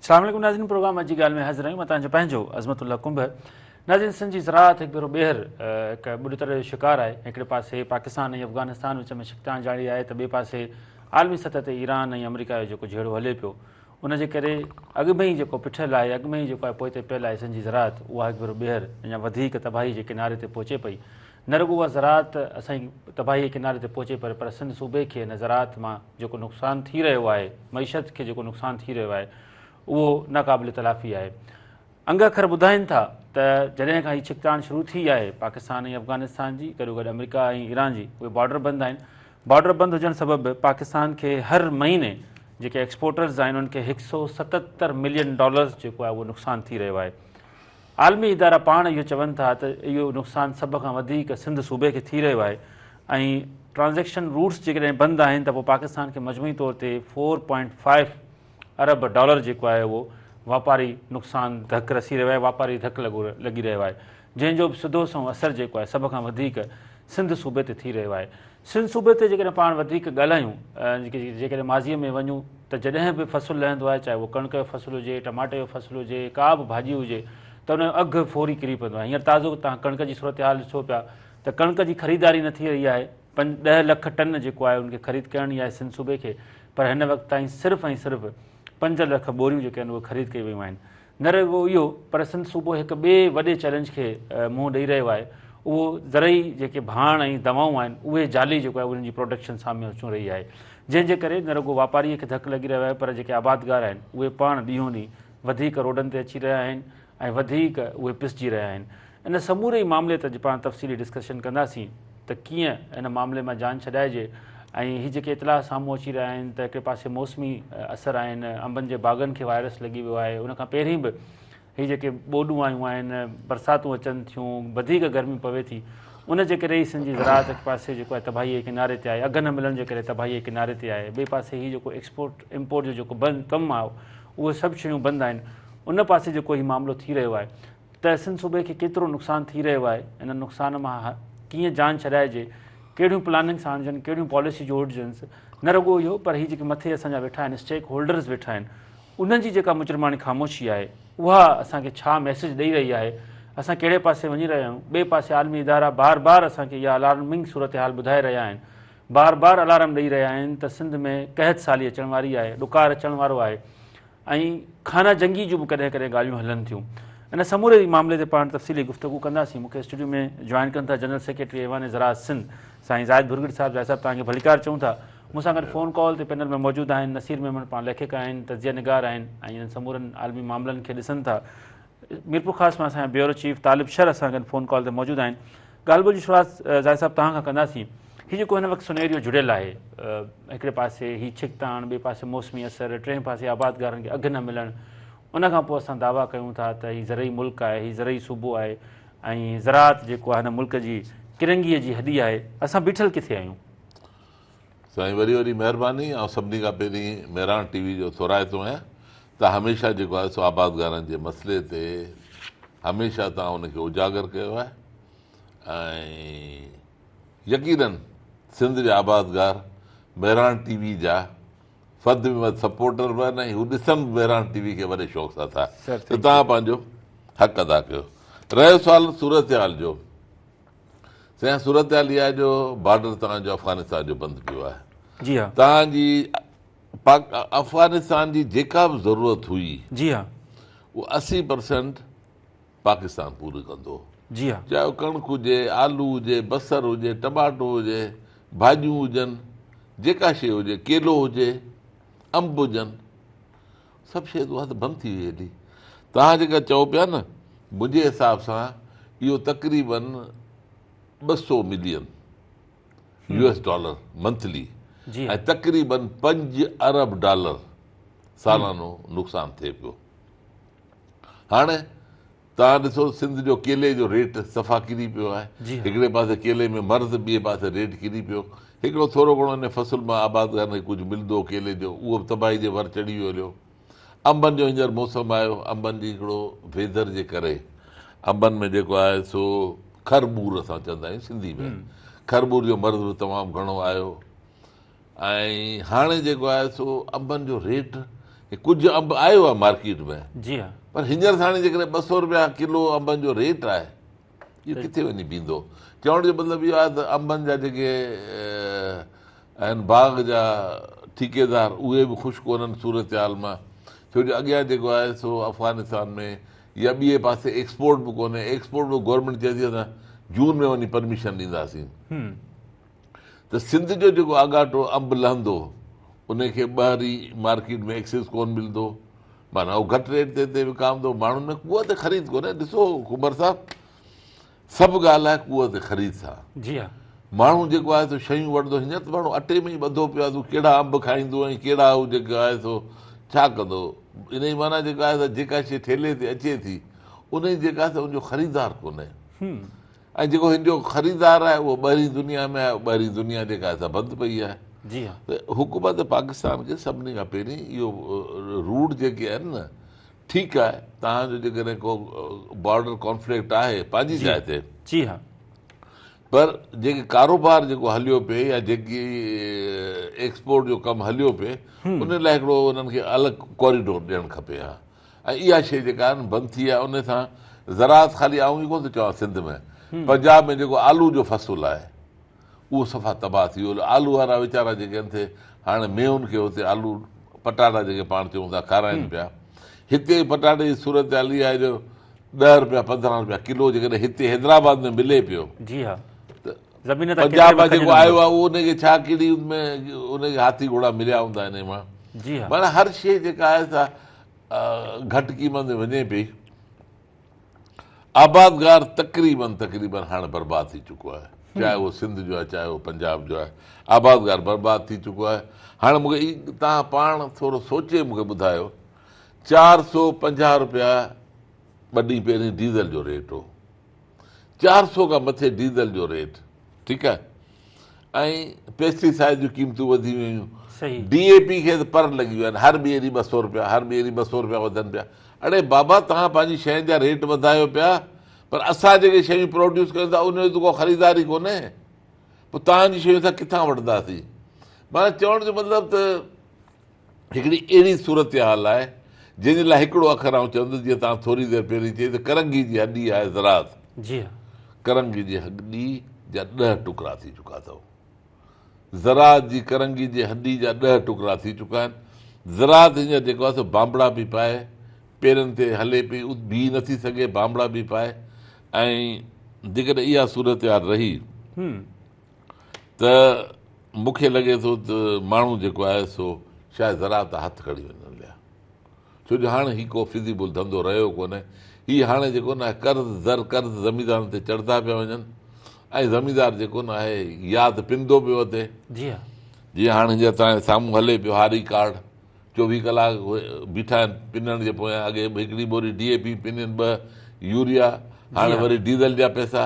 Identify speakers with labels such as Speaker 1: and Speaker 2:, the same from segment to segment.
Speaker 1: السلام عليڪم ناظرين پروگرام اڄ جي ڳالهه ۾ حاضر آهيون مان توهان جو پنهنجو عظمت الله ڪنڀر ناظرين سنڌ جي زراعت هڪ ڀيرو ٻيهر هڪ ٻڏتر جو شڪار آهي هڪڙي پاسي پاڪستان ۽ افغانستان وچ ۾ ڇڪتاڻ جاري آهي ته ٻئي پاسي عالمي سطح تي ايران ۽ آمريڪا جو جيڪو جهيڙو هلي پيو ان جي ڪري اڳ ۾ ئي جيڪو پٺيل آهي اڳ ۾ ئي جيڪو آهي پوئتي پيل آهي سنڌ جي زراعت اها هڪ ڀيرو ٻيهر اڃا وڌيڪ تباهي جي ڪناري تي پهچي پئي نه رڳو اها زراعت اسان جي تباهي جي ڪناري تي پهچي پئي پر سنڌ صوبي کي ان زراعت مان جيڪو نقصان ٿي رهيو آهي معيشت کي جيڪو نقصان ٿي رهيو آهي اهو ناقابل تلافي آهي انگ اکر ٻڌائين ٿا ته جڏهن کان هي ڇڪتاڻ شروع ٿي آهي پاڪستان ۽ افغانستان جي گڏوگڏ آمريڪا ۽ ايران جي اهي بارڊر بند آهن بارڊر بند هجڻ سبب پاڪستان کي هر مهيني جيڪي ايڪسپورٽرز آهن انهن کي 177 ملين ڊالرز جيڪو آهي اهو نقصان ٿي رهيو آهي عالمي ادارا پاڻ اهو چون ٿا ته اهو نقصان سڀ کان وڌيڪ سنڌ صوبي کي ٿي رهيو آهي ۽ ٽرانزيڪشن روٽس جيڪڏهن بند آهن ته پوء پاڪستان کي مجموعي طور تي 4.5 ارب ڊالر جيڪو آهي اهو واپاري نقصان ڌڪ رسي رهيو آهي واپاري ڌڪ لڳو لڳي رهيو آهي جنهن جو به سڌو سنئون اثر جيڪو آهي سڀ کان وڌيڪ سنڌ صوبي تي ٿي رهيو آهي سنڌ صوبي تي جيڪڏهن پاڻ وڌيڪ ڳالهايون جيڪڏهن ماضيء ۾ وڃون ته جڏهن به فصل لهندو آهي چاهي اهو ڪڻڪ جو فصل هجي ٽماٽي جو فصل هجي ڪا به ڀاڄي هجي ته ان جو اگهه فوري ڪري پوندو آهي هينئر تازو توهان ڪڻڪ جي صورتحال ڏسو پيا ته ڪڻڪ جي خريداري نه ٿي رهي آهي پنج ڏهه لک ٽن جيڪو آهي ان کي خريد ڪرڻي آهي سنڌ صوبي کي پر هن وقت تائين صرف ۽ صرف 5 لک ٻوريون جيڪي آهن اهي خريد ڪيون ويون آهن نه رڳو اهو پر سنڌ صوبو هڪ ٻئي وڏي چئلينج کي منهن ڏئي رهيو آهي اهو زرعي جيڪي ڀاڻ ۽ دوائون آهن اهي جعلي جيڪو آهي انهن جي پروڊڪشن سامهون اچي رهي آهي جنهن جي ڪري نه رڳو واپاري کي ڌڪ لڳي رهيو آهي پر جيڪي آبادگار آهن اهي پاڻ ڏينهون ڏينهن وڌيڪ روڊن تي اچي رهيا آهن ۽ وڌيڪ اهي پسجي رهيا آهن. ان سموري ئي معاملي تي اڄ پاڻ تفصيلي ڊسڪشن ڪنداسين ته ڪيئن ان معاملي مان جان ڇڏائجي ۽ هي جيڪي اطلاع سامهون اچي رهيا آهن ته هڪڙي پاسي موسمي اثر آهن انبن جي باغن کي وائرس لڳي ويو آهي ان کان پهرين به هي جيڪي ٻوڏون آيون آهن برساتون اچن ٿيون وڌيڪ گرمي پوي ٿي ان جي ڪري ئي سنڌ جي زراعت هڪ پاسي جيڪو آهي تباهي جي ڪناري تي آهي اگهه نه ملڻ جي ڪري تباهي جي ڪناري تي آهي ٻئي پاسي هي جيڪو ايڪسپورٽ امپورٽ جو جيڪو بند ڪم آهي اهي سڀ شيون بند آهن ان پاسي جيڪو هي معاملو ٿي رهيو آهي ته سنڌ صوبي کي ڪيترو نقصان ٿي رهيو آهي ان نقصان مان ڪيئن جان ڇڏائجي ڪهڙيون پلاننگس آڻجن ڪهڙيون پاليسي جوڙجنس نه رڳو اهو پر هي جيڪي مٿي اسان جا ويٺا آهن اسٽيڪ هولڊرز ويٺا آهن انهن جي جيڪا مجرماڻي خاموشي آهي اها اسان کي ڇا ميسيج ڏئي رهي آهي اسان ڪهڙي پاسي وڃي رهيا آهيون ٻئي پاسي عالمي ادارا بار بار اسان کي اها الارمنگ صورتحال ٻڌائي رهيا آهن بار بار الارم ڏئي رهيا آهن ته سنڌ ۾ قحط سالي اچڻ واري آهي ڏڪار اچڻ وارو آهي ۽ خانه جنگي جون به ڪڏهن ڪڏهن ڳالهيون هلن ٿيون. ان سموري معاملي تي پاڻ تفصيلي گفتگو ڪنداسين. مون کي اسٽوڊيو ۾ جوائن ڪن ٿا جنرل سيڪريٽري ايوان زراعت سنڌ سائين زاهد ڀرڳڙي صاحب. زاهد صاحب توهان کي ڀليڪار چئون ٿا. مون سان گڏ فون ڪال تي پينل ۾ موجود آهن نصير ميمڻ پاڻ ليکڪ آهن، تجزيه نگار آهن ۽ انهن سمورن عالمي معاملن کي ڏسن ٿا. ميرپورخاص مان اسان جا بيورو چيف طالب شر اسان گڏ فون ڪال تي موجود آهن. ڳالهه ٻولهه جي شروعات زاهد صاحب توهان کان ڪنداسين. هي جيڪو هن وقت سنيريو جڙيل آهي هڪڙي پاسي هي ڇڪتاڻ ٻئي پاسي موسمي اثر ٽئين پاسي آبادگارن کي اگهه نه ملڻ ان کان پوء اسان دعويٰ ڪيون ٿا ته هي زرعي ملڪ آهي هي زرعي صوبو آهي ۽ زراعت جيڪو آهي هن ملڪ جي ڪرنگهي جي هڏي آهي اسان بيٺل ڪٿي آهيون؟
Speaker 2: سائين وڏي وڏي مهرباني آئون سڀني کان پهرين مهراڻ ٽي وي جو ٿورائتو آهيان ته هميشه جيڪو آهي سو آبادگارن جي مسئلي تي هميشه توهان ان کي اجاگر ڪيو آهي ۽ يقينن سنڌ جا آبادگار مهراڻ ٽي وي جا وڌ ۾ وڌ سپورٽر به آهن ۽ هو ڏسن به مهراڻ ٽي وي کي وڏي شوق سان ٿا ته توهان پنهنجو حق ادا ڪيو. رهيو سوال صورتحال جو سائين صورتحال اها آهي جو بارڊر توهان جو افغانستان جو بند پيو آهي
Speaker 1: جي ها
Speaker 2: توهان جي پاڪ افغانستان جي جيڪا به ضرورت هئي
Speaker 1: جي ها
Speaker 2: اهو 80% پاڪستان پوري ڪندو هو.
Speaker 1: جي ها.
Speaker 2: چاهي اهو ڪڻڪ هجي، آلو هجي، بصر هجي، ٽماٽو هجي، ڀاڄيون هجن، جيڪا شيء هجي، ڪيلو هجي، انب هجن، سڀ شيء اها ته بند ٿي وئي هلي. توهان جيڪا چئو پيا نه، منهنجي حساب سان اهو تقريبن 200 ملين يو ايس ڊالر monthly ۽ تقريبن 5 ارب ڊالر سالانو نقصان ٿئي پيو. هاڻي توهان ڏسو سنڌ جو ڪيلي جو ريٽ صفا ڪري پيو آهي. هڪڙي پاسي ڪيلي ۾ مرض ٻئي پاسي ريٽ ڪري پيو. هڪڙو ٿورو گهڻو ان فصل مان آبادگارن کي ڪجهه ملندو هو ڪيلي جو اهو به تباهي جي ور چڙهي ويو هليو. انبن جو هينئر موسم آيو انبن جي هڪڙو ويدر جي ڪري انبن ۾ جيڪو آهي سو کرٻور اسان چوندا آهيون سنڌي ۾ کرٻور جو مرض به تمام گهڻو آيو. ۽ هاڻي جيڪو آهي سو انبن جو ريٽ ڪجهه انب آيو آهي مارڪيٽ ۾،
Speaker 1: جي ها،
Speaker 2: پر هينئر ساڻي جيڪڏهن 200 رپيا ڪلو انبن جو ريٽ آهي، اهو ڪٿي وڃي بيهندو؟ چوڻ جو مطلب اهو آهي ته انبن جا جيڪي آهن باغ جا ٺيڪيدار اهي به خوش ڪونهن صورتحال مان، ڇو جو اڳيان جيڪو آهي سو افغانستان ۾ يا ٻئي پاسي ايڪسپورٽ به ڪونهي، ايڪسپورٽ به گورنمينٽ چئي ٿي اسان جون ۾ وڃي پرميشن ڏينداسين. ته سنڌ جو جيڪو آڳاٽو انب لهندو ان کي ٻاهرين مارڪيٽ ۾ ايڪسيس ڪونه ملندو، معنيٰ اهو گهٽ ريٽ تي هتي وڪامندو، ماڻهن ۾ قوت خريد ڪونهي. ڏسو ڪنڀر صاحب سڀ ڳالهه آهي قوت خريد سان.
Speaker 1: جي ها.
Speaker 2: ماڻهو جيڪو آهي سو شيون وٺندو، هينئر ته ماڻهو اٽي ۾ ئي ٻڌو پيو آهي ته ڪهڙا انب کائيندو ۽ ڪهڙا هو جيڪو آهي سو ڇا ڪندو. ان جي معنيٰ جيڪا آهي سا جيڪا شيء ٺيلهي تي اچي ٿي ان جي جيڪا آهي سا ان جو خريدار ڪونهي. ۽ جيڪو هن جو خريدار آهي اهو ٻاهرين دنيا ۾ آهي، ٻاهرين دنيا جيڪا آهي سا بند پئي آهي.
Speaker 1: جي ها.
Speaker 2: ته حڪومت پاڪستان کي سڀني کان پهرين اهو روٽ جيڪي آهن نه ٺيڪ آهي توهان جو جيڪڏهن ڪو بارڊر ڪانفلڪٽ آهي پنهنجي جاء تي.
Speaker 1: جي ها.
Speaker 2: پر جيڪي ڪاروبار جيڪو هليو پئي يا جيڪي ايڪسپورٽ جو ڪم هليو پئي ان لاء هڪڙو انهن کي الڳ ڪوريڊور ڏيڻ کپي ها. ۽ اها شيء جيڪا آهي نه بند ٿي آهي ان سان زراعت خالي آئون ئي ڪونه ٿو چوان سنڌ ۾ پنجاب ۾ جيڪو آلو جو فصل آهي اهو صفا تباهه ٿي ويو آلو وارا ويچارا جيڪي آهن سي هاڻي مينهن کي هتي آلو پٽاٽا جيڪي پاڻ چئون ٿا کارائن پيا هتي پٽاٽي جي صورت حال اها آهي جو 10 رپيا 15 رپيا ڪلو جيڪڏهن هتي حيدرآباد ۾ ملي پيو
Speaker 1: جي ها
Speaker 2: ته
Speaker 1: زمين تان
Speaker 2: پنجاب مان جيڪو آيو آهي اهو ان کي ڇا ڪهڙي ان ۾ ان کي هاٿي گهوڙا مليا هوندا ان مان
Speaker 1: جي ها
Speaker 2: معنيٰ هر شيء جيڪا آهي سا گهٽ قيمت ۾ وڃي پئي. آبادگار تقريبن تقريبن هاڻ برباد ٿي چڪو آهي چاهي اهو سنڌ جو آهي چاهي اهو پنجاب جو آهي آبادگار برباد ٿي چڪو آهي هاڻ مون کي توهان پاڻ ٿورو سوچي مون کي ٻڌايو 450 روپيا ٻه ڏينهن پهرين ڊيزل جو ريٽ هو 400 کان مٿي ڊيزل جو ريٽ ٺيڪ آهي ۽ پيسٽي سائيڊ جون قيمتون وڌي ويون ڊي اي پي کي ته پر لڳي ويا آهن هر ٻئي ڏينهن 200 روپيا هر ٻئي ڏينهن 200 روپيا وڌن پيا اڙي بابا توهان پنهنجي شين جا ريٽ وڌايو پيا پر اسان جيڪي شيون پروڊيوس ڪيون ٿا ان جو ته ڪو خريدار ئي ڪونهي پوء توهان جي شيون اسان ڪٿان وٺنداسين معنيٰ چوڻ جو مطلب ته هڪڙي اهڙي صورتحال آهي جنهن جي لاء هڪڙو اکر آئون چوندس جيئن توهان ٿوري دير پهرين چئي ته ڪرنگهي جي هڏي آهي زراعت.
Speaker 1: جي ها.
Speaker 2: ڪرنگهي جي هڏي جا 10 ٽڪرا ٿي چڪا اٿو. زراعت جي ڪرنگهي جي هڏي جا 10 ٽڪرا ٿي چڪا آهن. زراعت هينئر جيڪو آهي سو بانبڙا پئي پائي، پيرن تي هلي پئي، بيهي نٿي سگهي، بانبڙا پئي پائي ۽ جيڪڏهن اها صورتحال رهي. ته مون کي لڳي ٿو ته ماڻهو جيڪو آهي سو شايد زراعت تان هٿ کڻي وڃن هليا ڇو جو هاڻي هي ڪو فزيبل ڌنڌو رهيو ڪونهي هي هاڻي جيڪو نه آهي قرض در قرض زميندارن تي چڙهندا پيا وڃن ۽ زميندار جيڪو نه آهي يا ته پنندو پيو وتي
Speaker 1: جي ها
Speaker 2: جيئن هاڻي جيئن توهان جي سامهون هلي پيو هاري ڪارڊ 24 ڪلاڪ بيٺا آهن پنڻ جي پويان اڳي هڪڙي ٻوري ڊي اي پي پنين ٻه يوريا هاڻي وري ڊيزل جا پئسا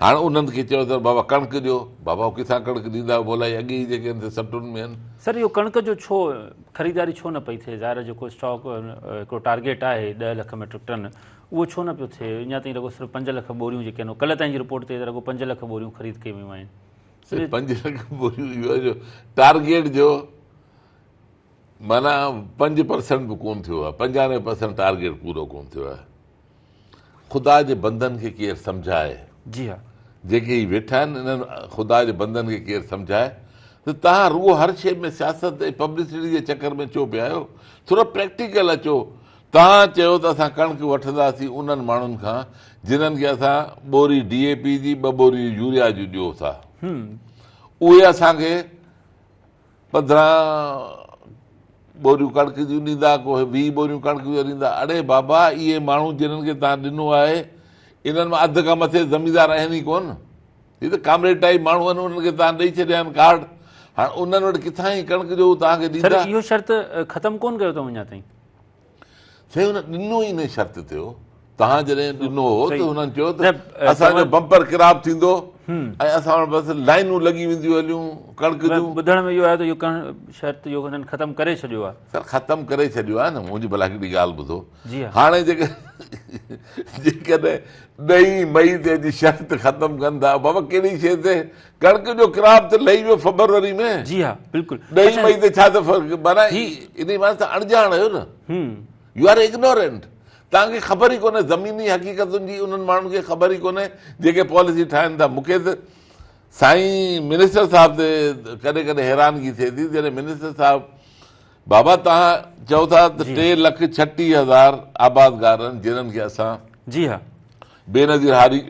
Speaker 2: هاڻي انهن کي چيو ته بابا ڪڻڪ ڏيو بابا هو ڪٿان ڪڻڪ ڏيندا مولائي اڳي ئي جيڪي آهن سي سٽن ۾ آهن.
Speaker 1: سر اهو ڪڻڪ جو ڇو خريداري ڇو نه پئي ٿئي ظاهر آهي جيڪو اسٽاڪ هڪڙو ٽارگيٽ آهي 10 لک ميٽرڪ ٽن اهو ڇو نه پيو ٿئي اڃا تائين رڳو صرف 5 لک ٻوريون جيڪي آهن ڪلهه تائين جي رپورٽ تي ته رڳو 5 لک ٻوريون خريد ڪيون ويون آهن.
Speaker 2: سر 5 لک ٻوريون اهو جو ٽارگيٽ جو معنيٰ 5% به ڪون ٿيو آهي 95% ٽارگيٽ پورو ڪون ٿيو آهي خدا جي بندن کي ڪير سمجهائي.
Speaker 1: جي ها.
Speaker 2: جيڪي هي ويٺا آهن انهن خدا جي بندن کي ڪير سمجهائي ته توهان رڳو هر شيء ۾ سياست ۽ پبلسٽي جي چڪر ۾ ڇو پيا آهيو ٿورو پريڪٽيڪل اچو توهان چيو ته اسان ڪڻڪ وٺنداسين انهن ماڻهن کان جنهن کي اسان ٻوري ڊي اي پي جي ٻه ٻوريون يوريا جون ڏيو ٿا اهي اسان کي 15 ٻوريون ڪڻڪ جون ڏيندا، ڪو 20 ٻوريون ڪڻڪ جون ڏيندا. اڙي بابا اهي ماڻهو جنھن کي توهان ڏنو آهي انهن مان اڌ کان مٿي زميندار آهن ئي ڪونه. هي ته ڪامريڊ ٽائيپ ماڻهو آهن انهن کي توهان ڏئي ڇڏيا آهن ڪارڊ. هاڻ انهن وٽ ڪٿان هي ڪڻڪ جو هو توهان کي
Speaker 1: سر
Speaker 2: ڏيندا.
Speaker 1: اهو شرط ختم ڪونه ڪيو اٿئون اڃا تائين.
Speaker 2: سائين هن ڏنو ئي انهي شرط تي هو. توهان جڏهن ڏنو هو ته هنن چيو ته اسان جو بمپر ڪراپ ٿيندو ۽ اسان وٽ بس لائنون لڳي وينديون هليون ڪڻڪ جون.
Speaker 1: ٻڌڻ ۾ اهو آيو ته اهو شرط اهو هنن ختم ڪري ڇڏيو آهي.
Speaker 2: سر ختم ڪري ڇڏيو آهي نه منهنجي ڀلا هڪڙي ڳالهه ٻڌو هاڻي جيڪڏهن ڏهين مئي تي اچي شرط ختم ڪن ٿا بابا ڪهڙي شيء تي ڪڻڪ جو ڪراپ ته لهي ويو فبروري ۾.
Speaker 1: جي ها بلڪل.
Speaker 2: ڏهين مئي تي ڇا ته فرق معنيٰ انهي معنيٰ ته اڻڄاڻ آهيو نه يو آر اگنورنٽ. توهان کي خبر ئي ڪونهي زميني حقيقتن جي انهن ماڻهن کي خبر ئي ڪونهي جيڪي پاليسي ٺاهن ٿا مون کي ته سائين منسٽر صاحب تي ڪڏهن ڪڏهن حيرانگي ٿئي ٿي جڏهن منسٽر صاحب بابا توهان چئو ٿا ته 3,36,000 آبادگار آهن جنهن کي اسان
Speaker 1: جي ها
Speaker 2: بينظير هاري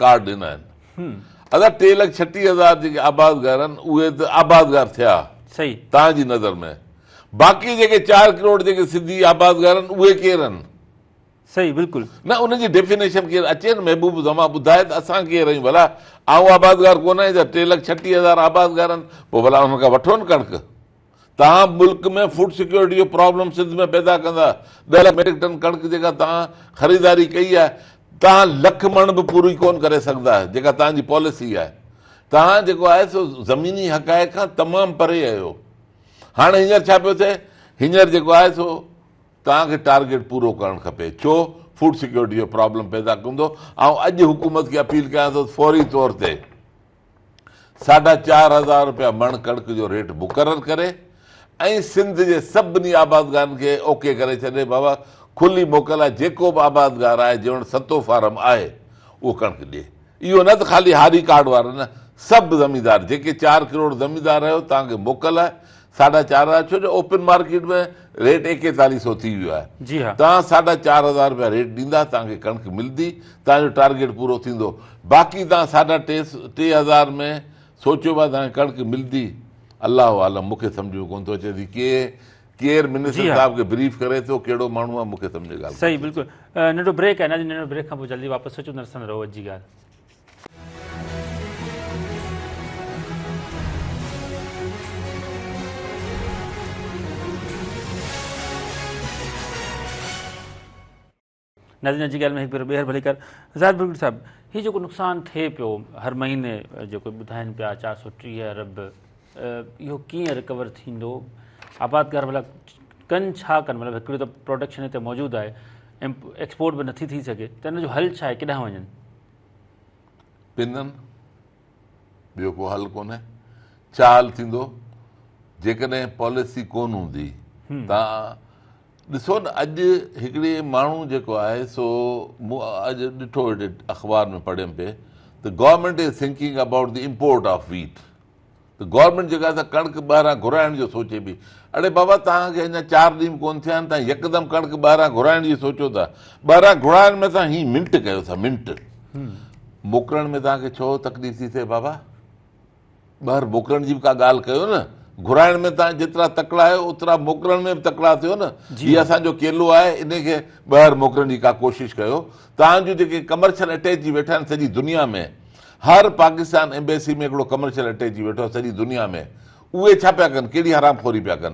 Speaker 2: ڪارڊ ڏنا آهن ادا 3,36,000 جيڪي آبادگار آهن اهي ته آبادگار ٿيا
Speaker 1: صحيح
Speaker 2: توهان جي نظر ۾ باقي جيڪي 4 ڪروڙ جيڪي سنڌي آبادگار آهن اهي ڪير آهن؟
Speaker 1: صحيح بلڪل.
Speaker 2: نه ان جي ڊيفينيشن ڪير اچي نه محبوب زمان ٻڌائي ته اسان ڪير آهيون ڀلا آئون آبادگار ڪونه آهيان ڇا 3,36,000 آبادگار آهن پوء ڀلا انهن کان وٺو نه ڪڻڪ توهان ملڪ ۾ فوڊ سيڪيورٽي جو پرابلم سنڌ ۾ پيدا ڪندا 10 لک ميٽرڪ ٽن ڪڻڪ جيڪا توهان خريداري ڪئي آهي توهان لک مڻ به پوري ڪونه ڪري سگهندا جيڪا توهان جي پاليسي آهي توهان جيڪو آهي سو زميني حقائق کان تمام پري آهيو هاڻي هينئر ڇا پيو ٿئي؟ هينئر جيڪو آهي سو توهان کي ٽارگيٽ پورو ڪرڻ کپي ڇو فوڊ سيڪيورٽي جو پرابلم پيدا ڪندو. آئون اڄ حڪومت کي اپيل ڪيان ٿو ته فوري طور تي 4500 روپيا مڻ ڪڻڪ جو ريٽ مقرر ڪري ۽ سنڌ جي سڀني آبادگارن کي اوڪي ڪري ڇڏي بابا کلي موڪل آهي جيڪو به آبادگار آهي جنهن وٽ ستو فارم آهي اهو ڪڻڪ ڏي. اهو نه ته خالي هاري ڪارڊ وارا نه سڀ زميندار جيڪي 4 ڪروڙ زميندار آهيو توهان کي موڪل آهي 4500 ڇو جو اوپن مارڪيٽ ۾ ريٽ 41 سو ٿي ويو آهي
Speaker 1: جي ها.
Speaker 2: توهان 4500 رپيا ريٽ ڏيندا توهان کي ڪڻڪ ملندي توهان جو ٽارگيٽ پورو ٿيندو باقي توهان 3500 ۾ سوچيو پيا توهان کي ڪڻڪ ملندي الله عالم مون کي سمجهه ۾ ڪونه ٿو اچي ٿي ڪي ڪير منسٽر صاحب کي بريف ڪري ٿو ڪهڙو ماڻهو آهي مون کي سمجهه ڳالهه
Speaker 1: صحيح بلڪل ننڍو بريڪ آهي ناظرين ننڍو بريڪ کان پوء جلدي واپس اچون ٿا ڏسندا رهو اڄ جي ڳالهه. ناظرين اڄ جي ڳالهه ۾ هڪ ڀيرو ٻيهر ڀليڪار زاهد ڀرڳڙي صاحب هي جيڪو نقصان ٿئي پيو هر مهيني جيڪو ٻڌائن پيا 430 ارب اهو ڪيئن رڪور ٿيندو آبادگار ڀلا ڪن ڇا ڪن مطلب هڪڙو ته پروڊڪشن هتي موجود آهي ايڪسپورٽ به نٿي ٿي سگهي ته ان جو حل ڇا آهي ڪيڏانهن وڃن؟
Speaker 2: پنن ٻيو ڪو حل ڪونهي ڇا حل ٿيندو جيڪڏهن پاليسي ڪون هوندي ته ڏسو نه اڄ هڪڙي ماڻهو جيڪو آهي سو مون اڄ ڏٺو هتي اخبار ۾ پڙهيم پئي ته government is thinking about the import of wheat ته گورنمينٽ جيڪا آهي ڪڻڪ ٻاهران گهرائڻ جو سوچي پئي اڙي بابا توهان کي اڃا 4 ڏينهن به ڪون ٿيا آهن توهان يڪدم ڪڻڪ ٻاهران گهرائڻ جي سوچو ٿا ٻاهران گهرائڻ ۾ توهان هي منٽ ڪيو ٿا منٽ موڪلڻ ۾ توهان کي ڇو تڪليف ٿي ٿئي بابا ٻاهر موڪلڻ جي به ڪا ڳالهه ڪيو نه. گهرائڻ ۾ توهان جيترا تڪڙا آهيو اوترا موڪلڻ ۾ به تڪڙا ٿيو نه. هي اسان جو ڪيلو آهي انهي کي ٻاهر موڪلڻ جي ڪا ڪوشش ڪيو. توهان جون جيڪي ڪمرشل اٽيچي ويٺا آهن سڄي دنيا ۾ هر پاڪستان ايمبيسي ۾ هڪڙو ڪمرشل اٽيچي ويٺو آهي سڄي دنيا ۾ اهي ڇا پيا ڪن ڪهڙي حرام خوري پيا ڪن.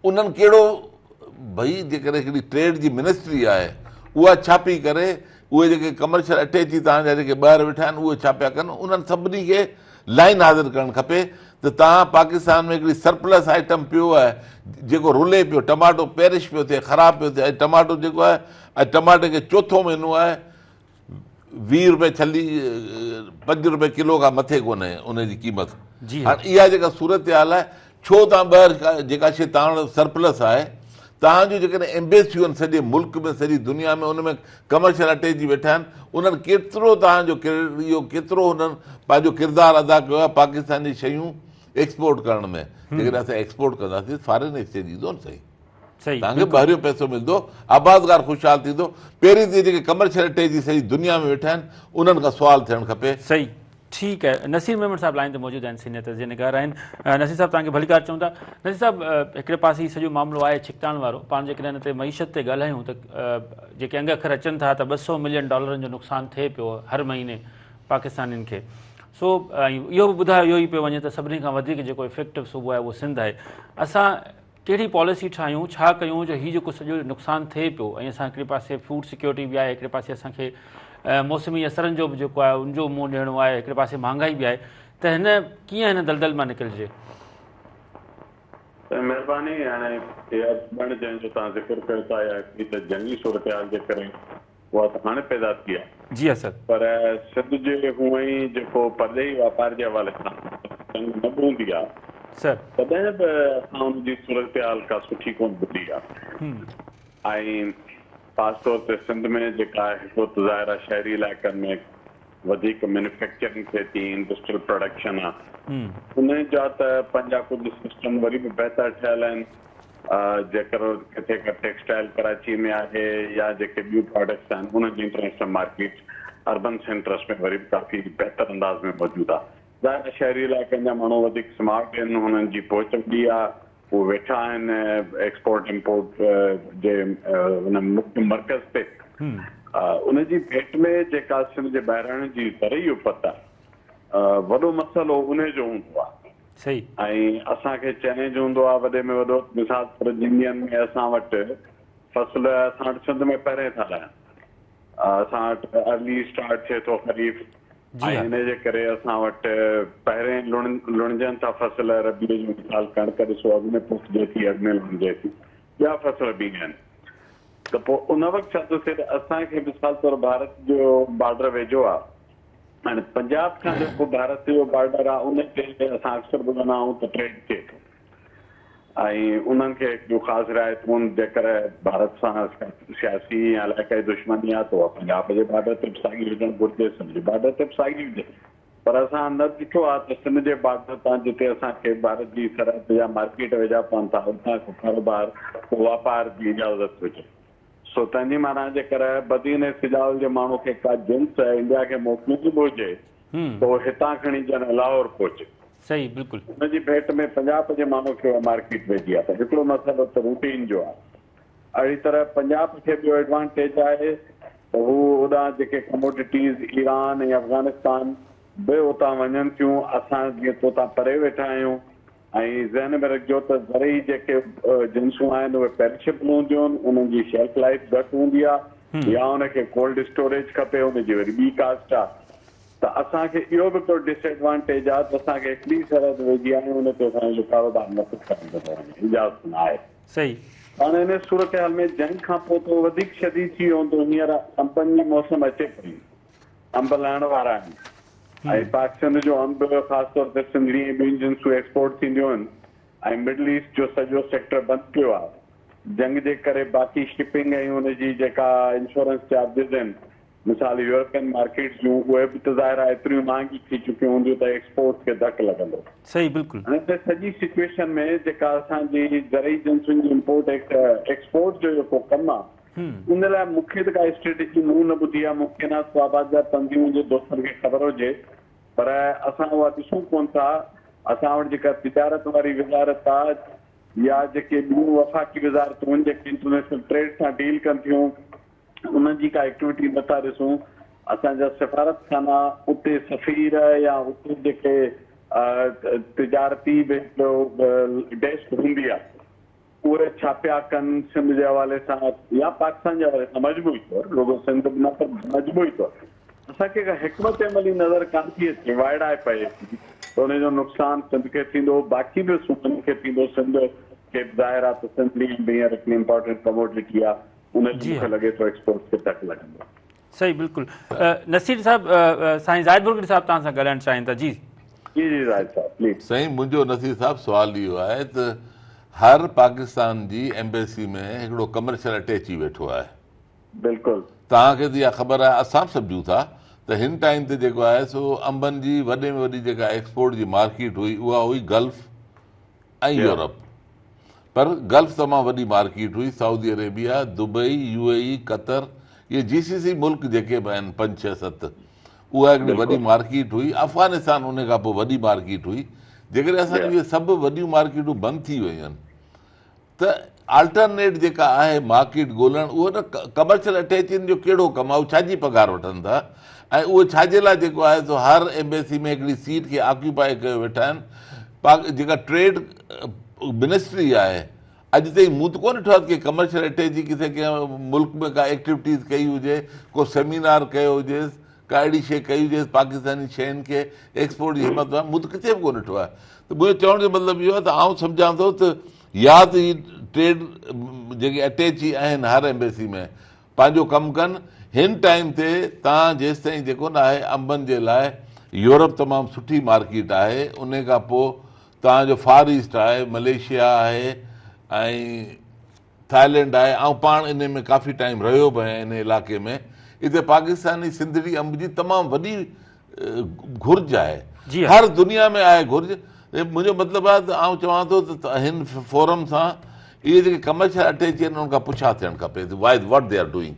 Speaker 2: انهن ڪهڙو ڀئي جيڪڏهن هڪڙي ٽريڊ جي منسٽري آهي اها ڇا پئي ڪري اهي جيڪي ڪمرشل اٽيچي توهان جا جيڪي ٻاهر ويٺا آهن اهي ڇا پيا ڪن انهن سڀني کي لائن حاضر ڪرڻ کپي ته توهان پاڪستان ۾ هڪڙي سرپلس آئٽم پيو آهي جيڪو رلي پيو ٽماٽو پيرش پيو ٿئي خراب پيو ٿئي اڄ ٽماٽو جيڪو آهي اڄ ٽماٽي کي چوٿون مهينو آهي 20 روپيه ڇلي 5 روپيه ڪلو کان مٿي ڪونهي ان جي قيمت. هاڻ اها جيڪا صورتحال آهي ڇو توهان ٻاهر جيڪا شيء توهان وٽ سرپلس آهي توهان جون جيڪڏهن ايمبيسيون آهن سڄي ملڪ ۾ سڄي دنيا ۾ ان ۾ ڪمرشل اٽيچي ويٺا آهن انهن ڪيترو توهان جو اهو ڪيترو انهن پنهنجو ڪردار ادا ڪيو آهي پاڪستان جي شيون ايڪسپورٽ ڪرڻ ۾ جيڪڏهن اسان ايڪسپورٽ ڪنداسين فارين ايڪسچينج ايندو نه سائين. توهان کي ٻاهريون پئسو ملندو، آبادگار خوشحال ٿيندو، پهرين ته جيڪي ڪمرشل اٽيچي سڄي دنيا ۾ ويٺا آهن انهن کان سوال ٿيڻ کپي.
Speaker 1: صحيح ٺيڪ آهي نصير ميمڻ صاحب لائين تي موجود آهن سينيئر تجزيه نگار آهن نصير صاحب توهان کي ڀليڪار چئون ٿا نصير صاحب هڪڙي پاسي هي سڄو معاملو آهي ڇڪتاڻ وارو پاڻ جيڪڏهن هن تي معيشت تي ڳالهايون ته جيڪي انگ اکر اچن ٿا ته 200 ملين ڊالرن جو نقصان ٿئي پيو هر مهيني پاڪستانين کي سو ۽ اهو به ٻڌايو اهو ئي پيو وڃي ته سڀني کان وڌيڪ جيڪو افيڪٽو صوبو آهي اهو سنڌ آهي اسان ڪهڙي پاليسي ٺاهيون ڇا ڪيون جو هي جيڪو سڄو نقصان ٿئي پيو ۽ اسان هڪڙي پاسي فوڊ سيڪيورٽي به آهي هڪڙي پاسي اسان کي موسمي اثرن جو به جيڪو آهي ان جو منهن ڏيڻو آهي هڪڙي پاسي مهانگائي به آهي ته هن ڪيئن هن دلدل مان نڪرجي؟
Speaker 3: سائين مهرباني هاڻي اها ٻڻ جنهن جو توهان ذڪر ڪيو ٿا اها هڪڙي ته جنگي صورتحال جي ڪري اها ته هاڻي پيدا ٿي آهي.
Speaker 1: جي ها سر.
Speaker 3: پر سنڌ جي هونئن ئي جيڪو پرڏيهي واپار جي حوالي سان جنگ نه به هوندي آهي
Speaker 1: سر.
Speaker 3: تڏهن به اسان ان جي صورتحال ڪا سٺي ڪونه ٻڌي آهي ۽ خاص طور تي سنڌ ۾ جيڪا هڪڙو ته ظاهر آهي شهري علائقن ۾ وڌيڪ مينوفيڪچرنگ ٿئي ٿي انڊسٽريل پراڊڪشن آهي ان جا ته پنهنجا ڪجهه سسٽم وري به بهتر ٺهيل آهن جيڪر ڪٿي ڪا ٽيڪسٽائل ڪراچي ۾ آهي يا جيڪي ٻيون پراڊڪٽس آهن انهن جي انٽرنيشنل مارڪيٽ اربن سينٽرس ۾ وري به ڪافي بهتر انداز ۾ موجود آهي. ظاهر آهي شهري علائقن جا ماڻهو وڌيڪ سمارٽ آهن هنن جي پهچ وڏي آهي هو ويٺا آهن ايڪسپورٽ امپورٽ جي ان مکيه مرڪز تي ان جي ڀيٽ ۾ جيڪا سنڌ جي ٻاهراڻين جي زرعي اپت آهي وڏو مسئلو انهي جو هوندو آهي.
Speaker 1: صحيح.
Speaker 3: ۽ اسان کي چئلينج هوندو آهي وڏي ۾ وڏو مثال طور جن ڏينهن ۾ اسان وٽ فصل اسان وٽ سنڌ ۾ پهرين ٿا لهن اسان وٽ ارلي اسٽارٽ ٿئي ٿو خريف
Speaker 1: جي
Speaker 3: ۽
Speaker 1: ها.
Speaker 3: ان جي ڪري اسان وٽ پهرين لڻ لڻجن ٿا فصل ربيع جو مثال ڪڻڪ ڏسو اڳ ۾ پوکجي ٿي اڳ ۾ لڻجي ٿي ٻيا فصل به آهن ته پوء ان وقت ڇا ٿو ٿئي ته اسان کي مثال طور ڀارت جو بارڊر ويجهو آهي هاڻي پنجاب کان جيڪو ڀارت جو بارڊر آهي ان تي اسان اڪثر ٻڌندا آهيون ته ٽريڊ ٿئي ٿو ۽ انهن کي هڪڙيون خاص رعايتون جيڪر ڀارت سان سياسي يا علائقائي دشمني آهي ته اها پنجاب جي بارڊر تي به ساڳي هجڻ گهرجي سنڌ جي بارڊر تي به ساڳي هجي پر اسان نه ڏٺو آهي ته سنڌ جي بارڊر تان جتي اسان کي ڀارت جي سرحد يا مارڪيٽ ويجها پون ٿا اتان ڪو ڪاروبار ڪو واپار جي اجازت هجي. سو تنهن جي معنيٰ جيڪر بدين ۽ سجاول جي ماڻهو کي ڪا جنس انڊيا کي موڪلڻي به هجي ته اهو هتان کڻي ڄڻ لاهور پهچي.
Speaker 1: صحيح بلڪل.
Speaker 3: ان جي ڀيٽ ۾ پنجاب جي ماڻهو کي اها مارڪيٽ ويجهي آهي ته هڪڙو مسئلو ته روٽين جو آهي. اهڙي طرح پنجاب کي ٻيو ايڊوانٽيج آهي ته هو اوڏانهن جيڪي ڪموڊٽيز ايران ۽ افغانستان به اتان وڃن ٿيون اسان جيئن ته اتان پري ويٺا آهيون ۽ ذهن ۾ رکجو ته زرعي جيڪي جنسون آهن اهي پيرشبل هونديون آهن انهن جي شيلف لائيف گهٽ هوندي آهي يا ان کي ڪولڊ اسٽوريج کپي ان جي وري ٻي ڪاسٽ آهي ته اسان کي اهو به هڪڙو ڊس ايڊوانٽيج آهي ته اسان کي هڪڙي سرحد ويجهي آهي ان تي اسان جو ڪاروبار نه ٿو ڪرڻ ڏنو وڃي اجازت نه آهي.
Speaker 1: صحيح.
Speaker 3: هاڻي ان صورتحال ۾ جنگ کان پوء ته وڌيڪ شديد ٿي ويو هوندو هينئر انبن جي موسم اچي پئي انب لهڻ وارا آهن ۽ پاڪ سنڌ جو انب خاص طور تي سنڌڙي ۽ ٻيون جنسون ايڪسپورٽ ٿينديون آهن ۽ مڊل ايسٽ جو سڄو سيڪٽر بند پيو آهي جنگ جي ڪري باقي شپنگ ۽ ان جي جيڪا انشورنس چارجز آهن مثال يورپين مارڪيٽس جون اهي به ته ظاهر آهي ايتريون مهانگيون ٿي چڪيون هونديون ته ايڪسپورٽس کي ڌڪ لڳندو.
Speaker 1: صحيح بلڪل.
Speaker 3: هاڻي ته سڄي سچويشن ۾ جيڪا اسان جي زرعي جنسن جي امپورٽ ايڪسپورٽ جو جيڪو ڪم آهي ان لاء مون کي ته ڪا اسٽريٽجي مون نه ٻڌي آهي، ممڪن آهي ته آبادگار تنظيمن جي دوستن کي خبر هجي پر اسان اها ڏسون ڪونه ٿا. اسان وٽ جيڪا تجارت واري وزارت آهي يا جيڪي ٻيون وفاقي وزارتون آهن جيڪي انٽرنيشنل ٽريڊ سان ڊيل ڪن ٿيون انهن جي ڪا ايڪٽيوٽي نه ٿا ڏسون. اسان جا سفارتخانا اتي سفير يا اتي جيڪي تجارتي به هڪڙو ڊيسڪ هوندي آهي اهي ڇا پيا ڪن سنڌ جي حوالي سان يا پاڪستان جي حوالي سان مجموعي طور رڳو سنڌ به نه پر مجموعي طور اسان کي ڪا حڪمت عملي نظر ڪانه ٿي اچي وائڙائي پئي ٿي ته ان جو نقصان سنڌ کي ٿيندو باقي به صوبن کي ٿيندو سنڌ کي به ظاهر آهي ته سنڌ به هينئر هڪڙي امپارٽنٽ ڪموڊٽي آهي ان جو مون کي لڳي ٿو ايڪسپورٽ کي ڌڪ لڳندو.
Speaker 1: صحيح بلڪل نصير صاحب سائين زاهد ڀرڳڙي صاحب توهان سان ڳالهائڻ چاهين ٿا جي.
Speaker 3: جي جي زاهد صاحب پليز.
Speaker 2: سائين منهنجو نصير صاحب سوال اهو آهي ته هر پاڪستان جي ايمبيسي ۾ هڪڙو ڪمرشل اٽيچي ويٺو آهي.
Speaker 3: بلڪل.
Speaker 2: توهان کي ته اها خبر آهي اسان به سمجهون ٿا ته هن ٽائيم تي جيڪو آهي سو انبن جي وڏي ۾ وڏي جيڪا ايڪسپورٽ جي مارڪيٽ هئي اها هئي گلف ۽ يورپ پر گلف تمام وڏي مارڪيٽ هئي Saudi Arabia, Dubai, U A E, Qatar اهي جي سي سي ملڪ جيڪي به آهن پنج ڇهه ست اها هڪڙي وڏي مارڪيٽ هئي افغانستان ان کان پوء وڏي مارڪيٽ هئي جيڪڏهن اسان جون اهي سڀ وڏيون مارڪيٽون بند ٿي ويون آهن ته آلٽرنيٽ جيڪا آهي مارڪيٽ ڳولڻ اهو نه ڪمرشل اٽيچين جو ڪهڙو ڪم آهي اهو ڇا جي پگهار وٺن ٿا ۽ اهو ڇا جي لاء جيڪو آهي سو هر ايمبيسي ۾ هڪڙي سيٽ کي آڪيوپائي ڪيو ويٺا آهن پاڪ جيڪا ٽريڊ منسٽري آهي اڄ تائين مون ته ڪونه ڏٺو آهي ته ڪنهن ڪمرشل اٽيچي ڪٿي ڪنهن ملڪ ۾ ڪا ايڪٽيوٽيز ڪئي هجي، ڪو سيمينار ڪيو هجيس، ڪا اهڙي شيء ڪئي هجيس پاڪستاني شين کي ايڪسپورٽ جي همت مون ته ڪٿي به ڪونه ڏٺو آهي ته منهنجو چوڻ جو مطلب اهو آهي ته آئون سمجهان ٿو ته يا ته هي ٽريڊ جيڪي اٽيچي آهن هر ايمبيسي ۾ پنهنجو ڪم ڪن هن ٽائيم تي تان جيستائين جيڪو نه آهي انبن جي لاء يورپ تمام سٺي مارڪيٽ آهي ان کان پوء توهان جو فار ايسٽ آهي، ملائيشيا آهي ۽ ٿائلينڊ آهي، آئون پاڻ انهي ۾ ڪافي ٽائيم رهيو به آهيان انهي علائقي ۾ اتي پاڪستاني سنڌڙي انب جي تمام وڏي گهرج آهي
Speaker 1: جي
Speaker 2: هر دنيا ۾ آهي گهرج منهنجو مطلب آهي ته آئون چوان ٿو ته هن فورم سان اهي جيڪي ڪمرشل اٽيچي آهن انهن کان پڇا ٿيڻ کپي why what they are doing.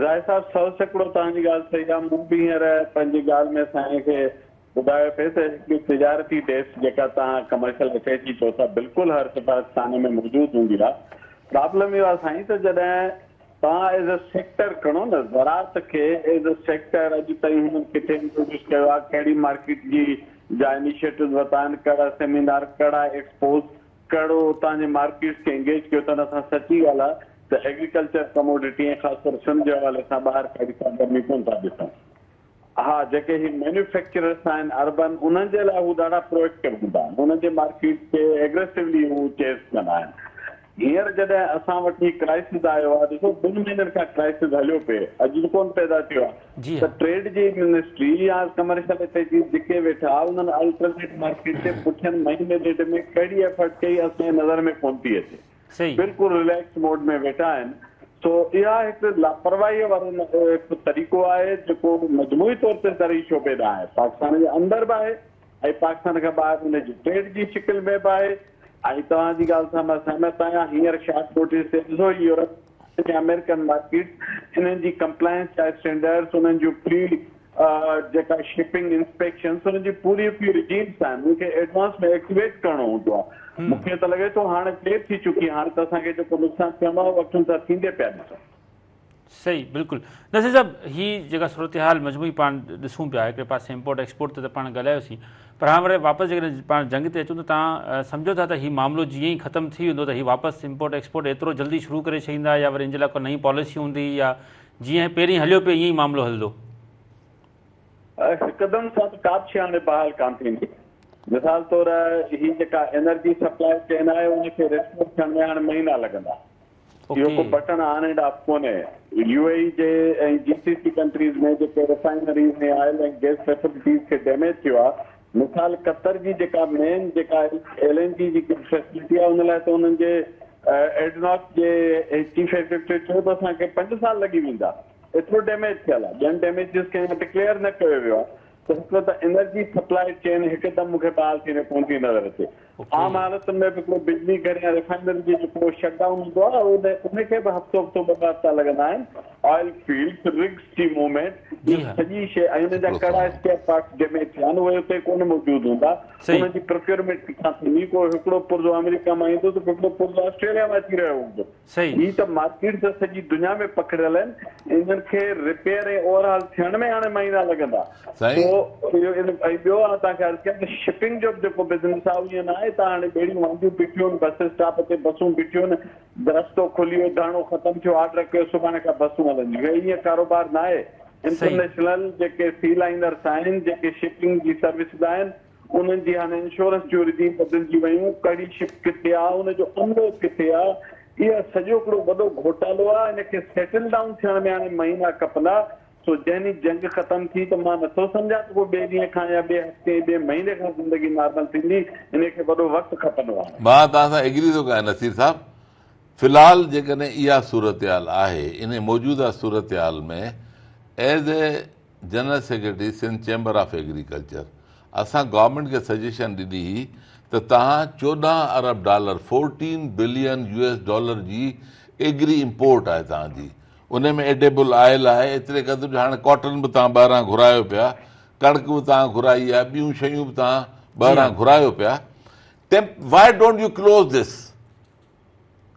Speaker 3: Zahid صاحب 100% توهان جي ڳالهه صحيح آهي مون به هينئر پنهنجي ڳالهه ۾ سائين کي ٻڌايو پئي ته هڪ تجارتي ڊيسڪ جيڪا توهان ڪمرشل اٽيچي چئو ٿا بلڪل هر سفارتخاني ۾ موجود هوندي آهي پرابلم اهو آهي سائين ته جڏهن توهان ايز اي سيڪٽر کڻو نه زراعت کي ايز اي سيڪٽر اڄ تائين هنن ڪٿي انٽروڊيوس ڪيو آهي ڪهڙي مارڪيٽ جي جا انيشيٽوز ورتا آهن ڪهڙا سيمينار ڪهڙا ايڪسپوز ڪهڙو اتان جي مارڪيٽس کي انگيج ڪيو اٿن اسان سچي ڳالهه آهي ته ايگريڪلچر ڪموڊٽي ۽ خاص طور سنڌ جي حوالي سان ٻاهر ڪهڙي سرگرمي ڪونه ٿا ڏسون. ها جيڪي هي مينوفيڪچررس آهن اربن انهن جي لاء هو ڏاڍا پرو ايڪٽو هوندا آهن انهن جي مارڪيٽ کي ايگريسولي هو چيز ڪندا آهن هينئر جڏهن اسان وٽ هي ڪرائسز آيو آهي ڏسو ٻن مهينن کان ڪرائسز هليو پئي اڄ ته ڪونه پيدا ٿيو آهي
Speaker 1: جي
Speaker 3: ته ٽريڊ جي منسٽري يا ڪمرشل اٽيچيز جيڪي ويٺا انهن الٽرنيٽ مارڪيٽ تي پٺين مهيني ڏيڍ ۾ ڪهڙي ايفرٽ ڪئي اسان جي نظر ۾ ڪونه ٿي اچي.
Speaker 1: صحيح.
Speaker 3: بلڪل رليڪس موڊ ۾ ويٺا آهن سو اها هڪ لاپرواهي وارو هڪ طريقو آهي جيڪو مجموعي طور تي زرعي شعبي ڏانهن آهي پاڪستان جي اندر به آهي ۽ پاڪستان کان ٻاهر ان جي ٽريڊ جي شڪل ۾ به آهي ۽ توهان جي ڳالهه سان مان سهمت آهيان هينئر شارٽ نوٽيس تي ڏسو يورپ ۽ آمريڪن مارڪيٽس انهن جي ڪمپلائنس جا اسٽينڊرڊس انهن جون پري جيڪا شپنگ انسپيڪشنس انهن جي پوري پوري رجيمس آهن ان کي ايڊوانس ۾ ايڪٽيويٽ ڪرڻو هوندو آهي مون کي ته لڳي ٿو هاڻي دير ٿي چڪي آهي هاڻي ته اسان کي جيڪو نقصان ٿيڻو آهي اهو اکين سان ٿيندي پيا ڏسون.
Speaker 1: صحيح بلڪل نصير صاحب هي جيڪا صورتحال مجموعي پاڻ ڏسون پيا هڪڙي پاسي امپورٽ ايڪسپورٽ تي ته پاڻ ڳالهايوسين پر هاڻ وري واپس جيڪڏهن پاڻ جنگ تي اچون ته توهان سمجهو ٿا ته هي معاملو جيئن ئي ختم ٿي ويندو ته هي واپس امپورٽ ايڪسپورٽ ايترو جلدي شروع ڪري ڇڏيندا يا وري ان جي لاء ڪا نئين پاليسي هوندي يا جيئن پهرين هليو پئي ائين ئي معاملو هلندو.
Speaker 3: هڪدم سان ته ڪابه شيء هاڻي بحال ڪانه ٿيندي. مثال طور هي جيڪا انرجي سپلاء چين آهي ان کي ريسٽور ٿيڻ ۾ هاڻي مهينا لڳندا. اهو ڪو بٽڻ آن اينڊ آف ڪونهي. يو اي اي جي ۽ جي سي سي ڪنٽريز ۾ جيڪي ريفائنريز ۽ آئل ۽ گئس فيسلٽيز کي ڊيميج ٿيو آهي مثال قطر جي جيڪا مين جيڪا ايل اين جي جي فيسلٽي آهي ان لاء ته انهن جي ايڊناڪ جي چيف ايگزيڪٽو چيو ته اسان کي 5 سال لڳي ويندا ايترو ڊيميج ٿيل آهي ٻين ڊيميجز کي اڃا ڊڪليئر نه ڪيو ويو آهي ته هڪڙو ته انرجي سپلاء چين هڪدم مون کي بحال ٿيندي ڪونه ٿي نظر اچي عام حالتن ۾ به هڪڙو بجلي گهر يا ريفائنري جو جيڪو شٽ ڊائون هوندو آهي ان کي به هفتو هفتو ٻه ٻه هفتا لڳندا آهن آئل فيلڊز رگس جي موومينٽ اها سڄي شيء ۽ انهن جا ڪهڙا اسپيئر پارٽس ڊيميج ٿيا آهن اهي اتي ڪونه موجود هوندا انهن جي پروڪيورمينٽ ڪٿان ٿيندي ڪو هڪڙو پرزو آمريڪا مان ايندو ته هڪڙو پرزو آسٽريليا مان اچي رهيو هوندو هي ته مارڪيٽس سڄي دنيا ۾ پکڙيل آهن انهن کي رپيئر ۽ اوور هال ٿيڻ ۾ هاڻي مهينا لڳندا سو اهو ان ۽ ٻيو آئون توهان کي عرض ڪيان ته شپنگ جو به جيڪو بزنس آهي اهو ائين نه آهي ته هاڻي ٻيڙيون وانديون بيٺيون آهن بس اسٽاپ تي بسون بيٺيون آهن رستو کلي ويو ڌرڻو ختم ٿيو آرڊر ڪيو سڀاڻي کان بسون هلنديون هي ائين ڪاروبار نه آهي انٽرنيشنل جيڪي سي لائنرس آهن جيڪي شپنگ جي سروسز آهن انهن جي هاڻي انشورنس جون رجيم بدلجي ويون، ڪهڙي شپ ڪٿي آ، ان جو عملو ڪٿي آ، اها سڄو هڪڙو وڏو گهوٽالو آ، ان کي سيٽل ڊائون ٿيڻ ۾ هاڻي مهينا کپندا، سو جنهن ڏينهن جنگ ختم ٿي ته مان نٿو سمجهان ته ڪو ٻئي ڏينهن کان يا ٻئي هفتي ٻئي مهيني کان زندگي نارمل ٿيندي، انهي کي وڏو وقت کپندو هاڻي.
Speaker 2: مان توهان سان ايگري ٿو ڪيان نصير صاحب، في الحال جيڪڏهن اها صورتحال آهي، انهي موجوده صورتحال ۾ as a general secretary Sindh chamber of agriculture اسان گورنمينٽ کي سجيشن ڏني هئي ته توهان 14 ارب dollar, fourteen billion U S dollar, جي ايگري امپورٽ آهي توهان جي ان ۾ ايڊيبل آئل آهي ايتري قدر جو هاڻي ڪاٽن به توهان ٻاهران گهرايو پيا ڪڻڪ به توهان گهرائي آهي ٻيون شيون به توهان ٻاهران گهرايو پيا temp why don't you close this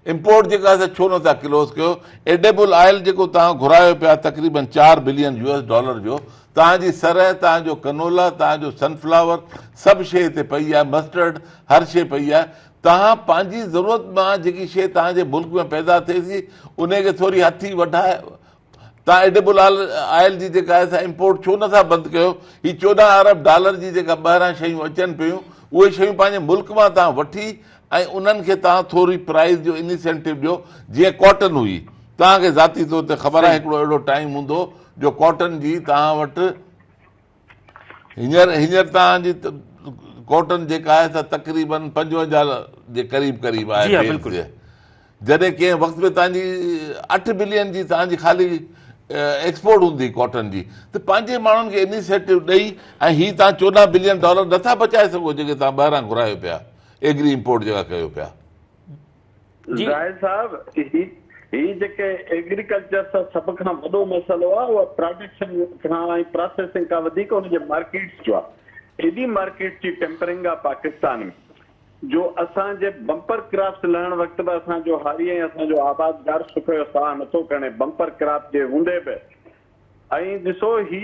Speaker 2: import جيڪا آهي سا ڇو نه ٿا ڪلوز ڪيو؟ ايڊيبل آئل جيڪو توهان گهرايو پيا تقريبن 4 بلين يو ايس ڊالر جو توهان جي سرء توهان جو ڪنولا توهان جو سن فلاور سڀ شيء هتي پئي آهي مسٽرڊ هر شيء پئي آهي توهان پنهنجي ضرورت مان جيڪي شيء توهان جي ملڪ ۾ پيدا ٿئي ٿي انهي کي ٿوري هٿي وٺائي توهان ايڊيبل آئل جي جيڪا آهي سا امپورٽ ڇو نٿا بند ڪيو؟ هي 14 ارب ڊالر جي جيڪا ٻاهران شيون اچن پيون اهي شيون پنهنجي ملڪ مان توهان وٺي ۽ انهن کي توهان ٿوري پرائز جو انسينٽو ڏيو جيئن ڪاٽن هئي توهان کي ذاتي طور تي خبر آهي هڪڙو اهڙو ٽائيم هوندو جو ڪاٽن جي توهان وٽ هينئر هينئر توهان جي ڪاٽن جيڪا آهي سا تقريبن 55 جي قريب قريب آهي
Speaker 1: جي ها بلڪل
Speaker 2: جڏهن ڪنهن وقت ۾ توهان جي 8 بلين جي توهان جي خالي ايڪسپورٽ هوندي ڪاٽن جي ته پنهنجي ماڻهن کي انيشيٽو ڏئي ۽ هي توهان 14 بلين ڊالر نٿا بچائي سگهو جيڪي توهان ٻاهران گهرايو پيا ايگري امپورٽ جيڪا ڪيو پيا.
Speaker 3: زاهد صاحب هي هي جيڪي ايگريڪلچر سان سڀ کان وڏو مسئلو آهي اها پراڊڪشن کان ۽ پراسيسنگ کان وڌيڪ ان جي مارڪيٽس جو آهي ايڏي مارڪيٽ جي ٽيمپرنگ آهي پاڪستان ۾ جو اسان جي بمپر ڪراپس لهڻ وقت به اسان جو هاري ۽ اسان جو آبادگار سک جو ساهه نٿو کڻي بمپر ڪراپ جي هوندي به ۽ ڏسو هي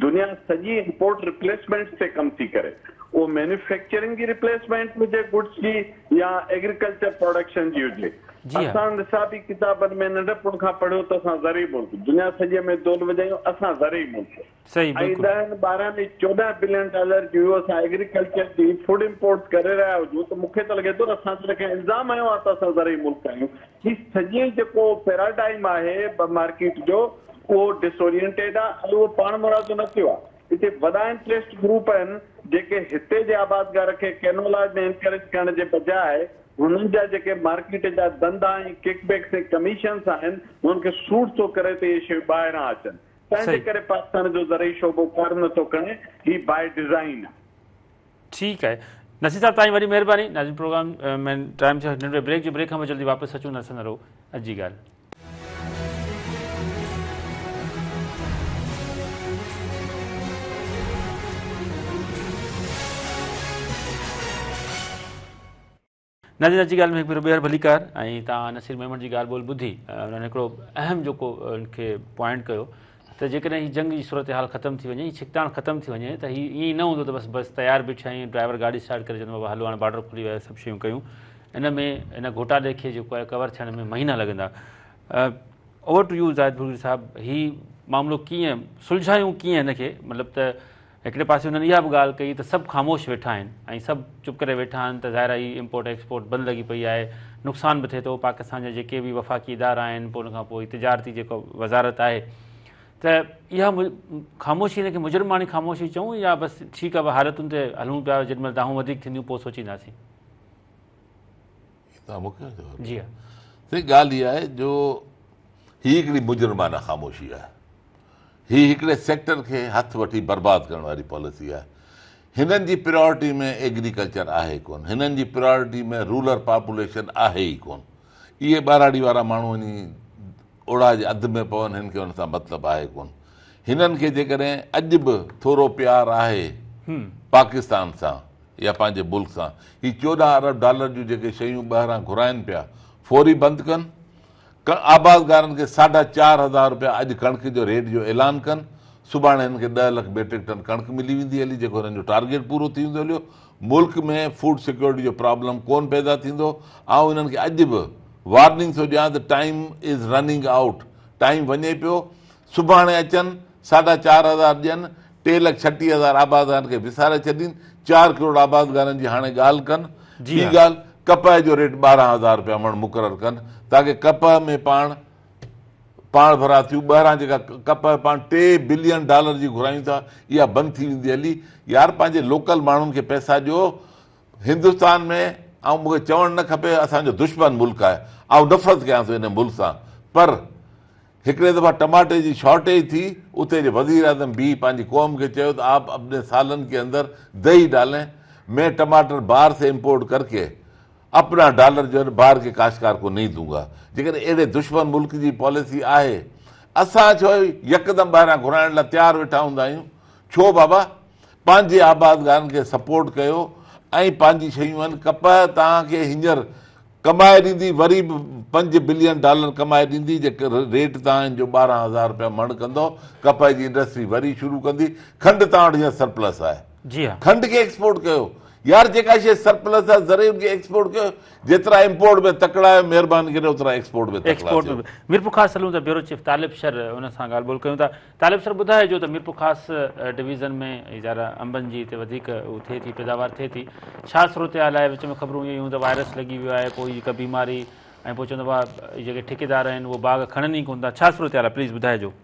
Speaker 3: دنيا سڄي امپورٽ ريپليسمينٽس تي ڪم ٿي ڪري اهو مينوفيڪچرنگ جي ريپليسمينٽ هجي گڊس جي يا ايگريڪلچر پراڊڪشن جي هجي اسان نصابي ڪتابن ۾ ننڍپڻ کان پڙهيو ته اسان زرعي ملڪ دنيا سڄي ۾ دول وڄايون اسان زرعي ملڪ
Speaker 1: صحيح
Speaker 3: ۽
Speaker 1: بلڪل.
Speaker 3: ڏهن، 12 ۽ 14 بلين ڊالر جون اسان ايگريڪلچر جي فوڊ امپورٽس ڪري رهيا هجون ته مون کي ته لڳي ٿو ته اسان تي ڪنهن الزام هنيو آهي ته اسان زرعي ملڪ آهيون. هي سڄي جيڪو پيراڊائم آهي مارڪيٽ جو اهو ڊس اورينٽيڊ آهي ۽ اهو پاڻمرادو نه ٿيو آهي. هتي وڏا انٽريسٽ گروپ آهن جيڪي هتي جي آبادگار کي ڪينولا ۾ انڪريج ڪرڻ جي بجاء هنن جا جيڪي مارڪيٽ جا ڌنڌا ۽ ڪڪ بيڪس ۽ ڪميشنس آهن هنن کي سوٽ ٿو ڪري ته اهي شيون ٻاهران اچن. تنهن جي ڪري پاڪستان جو زرعي شعبو ڪر نه ٿو کڻي، هي باء ڊزائين آهي.
Speaker 1: ٺيڪ آهي نصير صاحب توهان جي وڏي مهرباني ناظرين پروگرام ۾ ٽائيم ٿيو ننڍڙي بريڪ جو بريڪ کان پوء جلدي واپس اچون ٿا ڏسندا رهو اڄ جي ڳالهه. ناظرين اڄ جي ڳالهه ۾ هڪ ڀيرو ٻيهر ڀليڪار ۽ توهان نصير ميمڻ جي ڳالهه ٻولهه ٻڌي انهن هڪڙو اهم جيڪو ان کي پوائنٽ ڪيو ته جيڪڏهن هي جنگ جي صورتحال ختم ٿي وڃي هي ڇڪتاڻ ختم ٿي وڃي ته هي ائين نه هوندو ته بس بس تيار بيٺا آهيون ڊرائيور گاڏي اسٽارٽ ڪري چوندو بابا هلو هاڻي بارڊر کلي ويو سڀ شيون ڪيون ان ۾ ان گهوٽالي کي جيڪو آهي ڪور ٿيڻ ۾ مهينا لڳندا اوور ٽو you زاهد ڀرڳڙي صاحب هي معاملو ڪيئن سلجهايون ڪيئن هن کي مطلب ته هڪڙي پاسي انهن اها به ڳالهه ڪئي ته سڀ خاموش ويٺا آهن ۽ سڀ چپ ڪري ويٺا آهن ته ظاهر آهي هي امپورٽ ايڪسپورٽ بند لڳي پئي آهي نقصان به ٿئي ٿو پاڪستان جا جيڪي به وفاقي ادارا آهن پوء ان کان پوء تجارتي جيڪو وزارت آهي ته اها خاموشي هن کي مجرماڻي خاموشي چئون يا بس ٺيڪ آهي حالتن تي هلون پيا جيڏي مهل دانهون وڌيڪ ٿينديون پوء سوچينداسين. جي ها.
Speaker 2: سائين ڳالهه اها آهي جو هي هڪڙي مجرمانه خاموشي آهي. هي هڪڙي سيڪٽر کي هٿ وٺي برباد ڪرڻ واري پاليسي آهي. هنن جي پريارٽي ۾ ايگريڪلچر آهي ڪون، هنن جي پريارٽي ۾ رورل پاپوليشن آهي ئي ڪون. اهي ٻهراڙي وارا ماڻهو وڃي اوڙاهه جي اڌ ۾ پون هن کي ان سان مطلب آهي ڪون. هنن کي جيڪڏهن اڄ به ٿورو پيار آهي پاڪستان سان يا پنهنجي ملڪ سان هي 14 ارب ڊالر جون جيڪي شيون ٻاهران گهرائن پيا فوري بند ڪن. آبادگارن کي ساڍا 4000 رپيا اڄ ڪڻڪ جو ريٽ جو اعلان ڪن، سڀاڻي هنن کي 10 لک ميٽرڪ ٽن ڪڻڪ ملي ويندي هلي جيڪو هنن جو ٽارگيٽ پورو ٿي ويندو هليو، ملڪ ۾ فوڊ سيڪيورٽي جو پرابلم ڪون پيدا ٿيندو، آئون هنن کي اڄ به وارننگ ٿو ڏيان ته time is running out, time وڃي پيو، سڀاڻي اچن ساڍا 4000 ڏين، 3,36,000 آبادگارن کي وساري ڇڏين، 4 ڪروڙ آبادگارن جي هاڻي ڳالهه ڪن، ٻي ڳالهه ڪپهه جو ريٽ 12,000 رپيا مڻ مقرر ڪن تاڪه ڪپهه ۾ پاڻ پاڻ ڀرا ٿيون، ٻاهران جيڪا ڪپهه پاڻ 3 بلين ڊالر جي گهرايون ٿا اها بند ٿي ويندي هلي، يار پنهنجي لوڪل ماڻهن کي پئسا ڏيو، هندستان ۾ آئون مونکي چوڻ نه کپي اسان جو دشمن ملڪ آهي، آئون نفرت ڪيان ٿو ان ملڪ سان پر هڪڙي دفعا ٽماٽي جي شارٽيج ٿي، اتي جي وزيراعظم بيهي پنهنجي قوم کي چيو ته آپ اپني سالن ڪي اندر دهي ڊالين، مين ٽماٽر باهر سي امپورٽ ڪرڪي اپنا ڊالر جو هي باهر ڪي ڪاشتڪار ڪو نهين دونگا. جيڪڏهن اهڙي دشمن ملڪ جي پاليسي آهي، اسان ڇو يڪدم ٻاهران گهرائڻ لاء تيار ويٺا هوندا آهيون؟ ڇو بابا؟ پنهنجي آبادگارن کي سپورٽ ڪيو ۽ پنهنجي شيون آهن، ڪپهه توهان کي هينئر ڪمائي ڏيندي وري به 5 بلين ڊالر ڪمائي ڏيندي جي ريٽ توهان ان جو 12,000 رپيا مڻ ڪندو ڪپهه جي انڊسٽري وري شروع ڪندي کنڊ توهان وٽ هينئر سرپلس آهي
Speaker 1: جي ها
Speaker 2: کنڊ کي ايڪسپورٽ ڪيو. يار جيڪا شيء سرپلس آهي زرعي ان کي ايڪسپورٽ ڪيو جيترا امپورٽ ۾ تڪڙا آهيو مهرباني ڪري اوترا ايڪسپورٽ ۾ تڪڙا
Speaker 1: ايڪسپورٽ
Speaker 2: ٿيو.
Speaker 1: ۾ ميرپورخاص هلون ته بيورو چيف طالب شر ان سان ڳالهه ٻولهه ڪيون ٿا طالب شر ٻڌائجو ته ميرپورخاص ڊويزن ۾ ظاهر آهي انبن جي هتي وڌيڪ هو ٿئي ٿي پيداوار ٿئي ٿي ڇا صورتحال آهي وچ ۾ خبرون اهي هيون ته وائرس لڳي ويو آهي ڪوئي هڪ بيماري ۽ پوء چوندا هئا جيڪي ٺيڪيدار آهن اهي باغ کڻن ئي ڪونه ٿا ڇا صورتحال آهي پليز ٻڌائجو.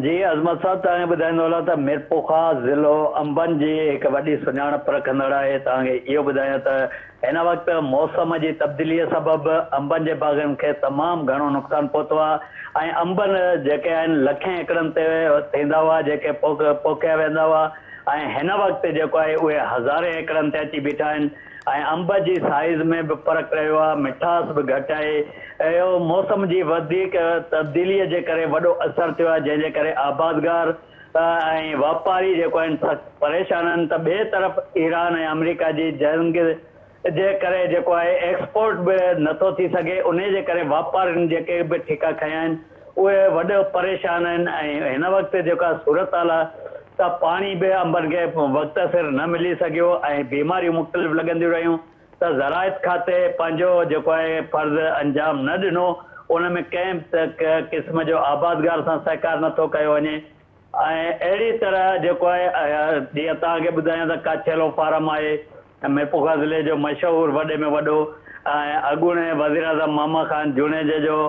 Speaker 4: جي عظمت صاحب توهان کي ٻڌائيندو هلان ته ميرپورخاص ضلعو انبن جي هڪ وڏي سڃاڻپ رکندڙ آهي توهان کي اهو ٻڌايان ته هن وقت موسم جي تبديلي سبب انبن جي باغن کي تمام گهڻو نقصان پهتو آهي ۽ انبن جيڪي آهن لکين ايڪڙن تي ٿيندا هئا جيڪي پوک پوکيا ويندا هئا ۽ هن وقت جيڪو آهي اهي هزارين ايڪڙن تي اچي بيٺا آهن ۽ انب جي سائيز ۾ به فرق رهيو آهي، مٺاس به گهٽ آهي. اهو موسم جي وڌيڪ تبديليء جي ڪري وڏو اثر ٿيو آهي، جنهن جي ڪري آبادگار ۽ واپاري جيڪو آهن سخت پريشان آهن ته ٻئي طرف ايران ۽ آمريڪا جي جنگ جي ڪري جيڪو آهي ايڪسپورٽ به نٿو ٿي سگهي، انهي جي ڪري واپارين جيڪي به ٺيڪا کنيا آهن اهي وڏو پريشان آهن ۽ هن وقت جيڪا صورتحال آهي ته پاڻي به انبن کي وقت سر نه ملي سگهيو ۽ بيماريون مختلف لڳنديون رهيون ته زراعت کاتي پنهنجو جيڪو آهي فرض انجام نه ڏنو ان ۾ ڪنهن به قسم جو آبادگار سان سهڪار نٿو ڪيو وڃي ۽ اهڙي طرح جيڪو آهي جيئن توهان کي ٻڌايان ته ڪاڇيلو فارم آهي ميرپورخاص ضلعي جو مشهور وڏي ۾ وڏو ۽ اڳوڻي وزيراعظم ماما خان جوڻيجي جو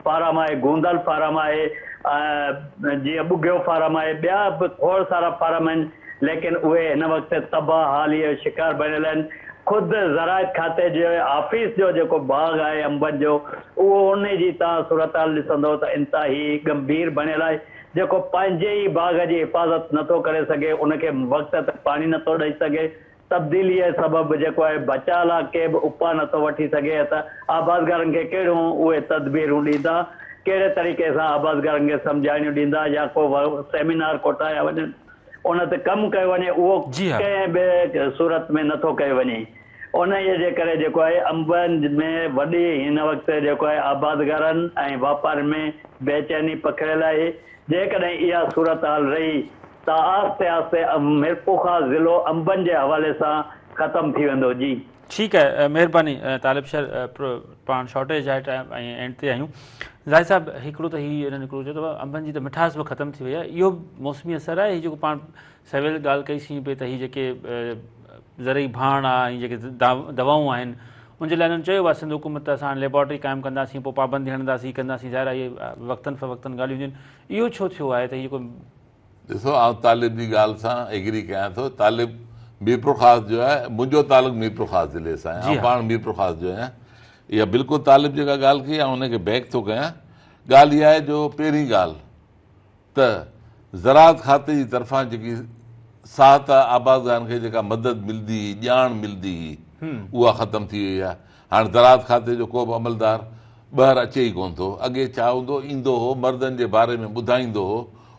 Speaker 4: فارم آهي، گوندل فارم آهي ۽ جيئن ٻگهيو فارم آهي، ٻيا به کوڙ سارا فارم آهن ليڪن اهي هن وقت تباهه حاليء جو شڪار بڻيل آهن. خود زراعت کاتي جي آفيس جو جيڪو باغ آهي انبن جو اهو ان جي توهان صورتحال ڏسندؤ ته انتهائي ڳنڀير بڻيل آهي. جيڪو پنهنجي ئي باغ جي حفاظت نٿو ڪري سگهي ان کي وقت تي پاڻي نٿو ڏئي سگهي تبديليء سبب جيڪو آهي بچاء لاء ڪي به اپاء نٿو وٺي سگهي ته آبادگارن کي ڪهڙيون اهي تدبيرون ڏيندا، ڪهڙي طريقي سان آبادگارن کي سمجهاڻيون ڏيندا يا ڪو سيمينار ڪوٺايا وڃن ان تي ڪم ڪيو وڃي اهو ڪنهن به صورت ۾ نٿو ڪيو وڃي انهيء جي ڪري جيڪو آهي انبن ۾ وڏي هن وقت جيڪو آهي آبادگارن ۽ واپارين ۾ بيچيني پکڙيل آهي جيڪڏهن اها صورتحال رهي ته آهستي آهستي ميرپورخاص ضلعو انبن جي حوالي سان ختم ٿي ويندو جي.
Speaker 1: ٺيڪ آهي مهرباني طالب شر پاڻ شارٽيج آهي ٽائيم ۽ اينڊ تي آهيون زاهد صاحب هڪڙو ته هي انهن هڪڙو چيو ته انبن جي ته مٺاس به ختم ٿي وئي آهي اهو موسمي اثر آهي هي جيڪو پاڻ سويل ڳالهه ڪئي سين پئي ته هي جيڪي زرعي ڀاڻ آهي ۽ جيڪي دوائون آهن ان جي لاء انهن چيو آهي سنڌ حڪومت ته اسان ليبارٽري قائم ڪنداسين پوء پابندي هڻنداسين ڪنداسين ظاهر آهي اهي وقتن فوقتن ڳالهيون هونديون آهن اهو ڇو ٿيو آهي ته هي جيڪو
Speaker 2: ڏسو آئون طالب جي ڳالهه سان ايگري ڪيان ٿو طالب ميرپورخاص جو آهي منهنجو تعلق ميرپورخاص ضلعي سان آهي آئون پاڻ ميرپورخاص جو آهيان اها بلڪل طالب جيڪا ڳالهه ڪئي آئون ان کي بيڪ ٿو ڪيان ڳالهه اها آهي جو پهرين ڳالهه ته زراعت کاتي جي طرفان جيڪي سهائتا آبادگارن کي جيڪا مدد ملدي هئي ڄاڻ ملدي هئي اها ختم ٿي وئي آهي هاڻ زراعت کاتي جو ڪو به عملدار ٻاهر اچي ئي ڪونه ٿو. اڳي ڇا هوندو هو، ايندو هو، مرضن جي باري ۾ ٻڌائيندو هو.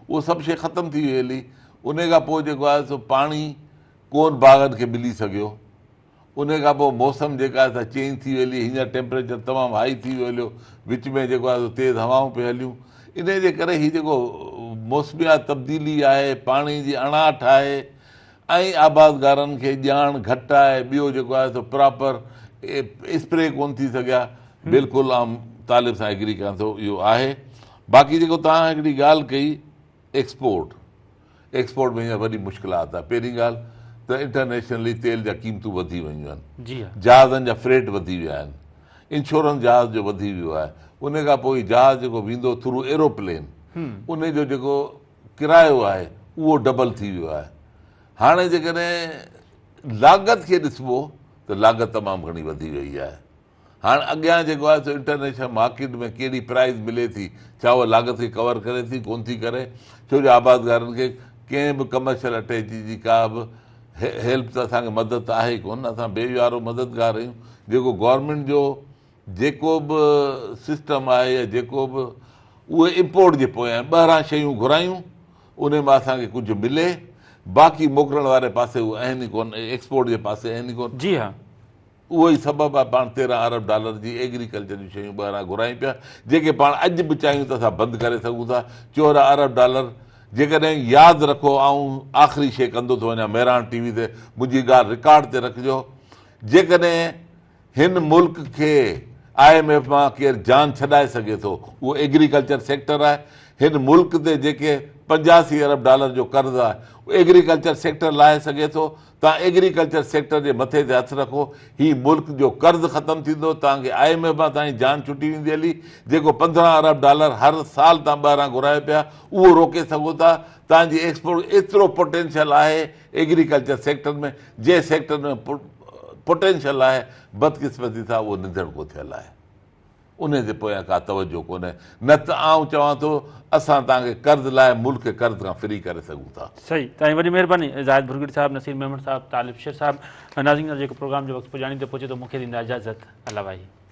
Speaker 2: اهو سڀ شيء ختم ٿي وئي هلي. انهيء کان پوء جيڪو آهي سو پاڻي ڪونه باغن کي ملي سگهيو. انهيء کان پوء موسم جيڪا آهي سا چينج ٿي وئي هلي. هينئر ٽيمپريچر تمام هائي ٿي ويو هليو. وچ ۾ جيڪو آهي سو تيز هوائون پئي هليون. انهيء جي ڪري هي جيڪو موسميات تبديلي آهي، پاڻي جي اڻاٺ آهي، ۽ آبادگارن کي ڄاڻ گهٽ آهي ٻيو جيڪو آهي سو پراپر اسپري ڪون ٿي سگهيا بلڪل آئون طالب سان ايگري ڪيان ٿو اهو آهي باقي جيڪو توهان هڪڙي ڳالهه ڪئي ايڪسپورٽ ايڪسپورٽ ۾ هينئر وڏي مشڪلات آهي پهرين ڳالهه ته انٽرنيشنلي تيل جا قيمتون وڌي ويون آهن جهازن جا فريٽ وڌي ويا آهن انشورنس جهاز جو وڌي ويو آهي ان کان پوء جهاز جيڪو ويندو ٿرو ايروپلين ان جو جيڪو ڪرايو آهي اهو ڊبل ٿي ويو آهي. هاڻي جيڪڏهن لاڳت کي ڏسبو ته لاڳت تمام گهڻي وڌي وئي آهي. هاڻ اڳيان جيڪو آهي سو انٽرنيشنل مارڪيٽ ۾ ڪهڙي پرائز ملي ٿي، ڇا اها لاڳت کي ڪور ڪري ٿي ڪونه ٿي ڪري، ڇو جو آبادگارن کي ڪنهن به ڪمرشل اٽيچي جي ڪا به هيلپ ته اسان کي مدد ته آهي ڪونه، اسان بي يارو مددگار آهيون، جيڪو گورنمينٽ جو جيڪو به سسٽم آهي يا جيڪو به اهي امپورٽ جي پويان آهن ٻاهران شيون گهرايون انهي مان اسان کي ڪجهه ملي باقي موڪلڻ واري پاسي اهي آهن ئي ڪونه ايڪسپورٽ جي پاسي آهن ئي ڪونه
Speaker 1: جي ها.
Speaker 2: اهو ئي سبب آهي پاڻ 13 ارب ڊالر جي ايگريڪلچر جون شيون ٻاهران گهرايون پيا جيڪي پاڻ اڄ به چاهيون ته اسان بند ڪري سگهون ٿا 14 ارب ڊالر جيڪڏهن ياد رکو آئون آخري شيء ڪندو ٿو وڃان مهراڻ ٽي وي تي منهنجي ڳالهه رڪارڊ تي رکجو جيڪڏهن هن ملڪ کي I M F مان ڪير جان ڇڏائي سگهي ٿو اهو ايگريڪلچر سيڪٽر آهي هن ملڪ تي جيڪي 85 ارب ڊالر جو قرض آهي اهو ايگريڪلچر سيڪٽر لاهي سگهي ٿو توهان ايگريڪلچر سيڪٽر جي مٿي تي هٿ رکو، هي ملڪ جو قرض ختم ٿيندو، توهان کي I M F مان توهان جي جان ڇٽي ويندي هلي، جيڪو 15 ارب ڊالر هر سال توهان ٻاهران گهرايو پيا، اهو روڪي سگهو ٿا، توهان جي ايڪسپورٽ ايترو پوٽينشل آهي ايگريڪلچر سيڪٽر ۾، جنهن سيڪٽر ۾ پوٽينشل آهي، بدقسمتي سان اهو نڌڻڪو ٿيل آهي. انهي جي پويان ڪا توجه ڪونهي، نه ته آئون چوان ٿو اسان توهان کي قرض لاهي ملڪ کي قرض کان فري ڪري سگهون ٿا.
Speaker 1: صحيح توهان جي وڏي مهرباني زاهد ڀرڳڙي صاحب نصير ميمڻ صاحب طالب شر صاحب ناظرين جيڪو پروگرام جو وقت پڄاڻي تي پهچي ٿو مون کي ڏيندا اجازت الله واهي.